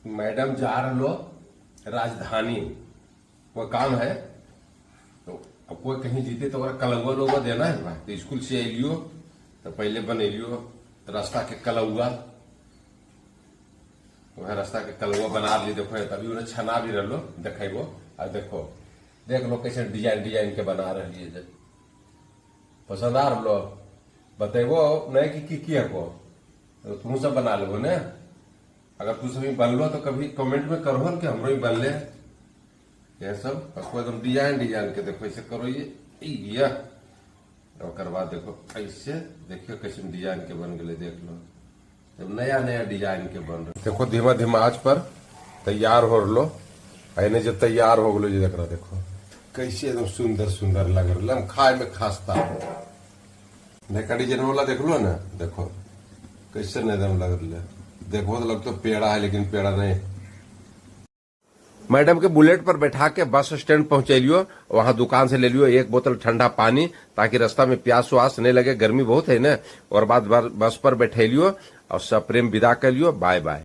Madam जा रहो राजधानी, वो काम है तो अब कोई कहीं जीते तो ओकरा कलौआ लोग देना है भाई। तो स्कूल से अलियो तो पहले बनेलियो रास्ता के कलौआ, वह रास्ता के कलौआ बना ली। देखो तभी उन्हें छना भी रहो देखेबो। आ देखो देख लो कैसे डिजाइन डिजाइन के बना रही है। पसंद आ रहो बतेबो नहीं कि की हको तो तुम सब बना लेबो ने। अगर तू सब बनलो तो कभी कमेंट में करहो कि हमरो भी बनले यह सब। उसको एकदम डिजाइन डिजाइन के देखो ऐसे करो ये और बाद देखो ऐसे देखियो कैसे डिजाइन के बन गए। देख लो जब नया नया डिजाइन के बन रहे। देखो धीमा धीमा आंच पर तैयार हो रलो। एने जब तैयार हो गलो, देख रहा देखो कैसे एकदम सुंदर सुंदर लग रहा हम खाए में खास्ता। नया डिजाइन वाला देख लो ना, देखो कैसे एकदम लग रहा। देखो तो लगता पेड़ा है लेकिन पेड़ा नहीं। मैडम के बुलेट पर बैठा के बस स्टैंड पहुंचेलियो। वहां दुकान से ले लियो एक बोतल ठंडा पानी ताकि रास्ता में प्यास व्यास नहीं लगे, गर्मी बहुत है ना। और बाद बस पर बैठेलियो और सब प्रेम विदा कर लियो। Bye bye.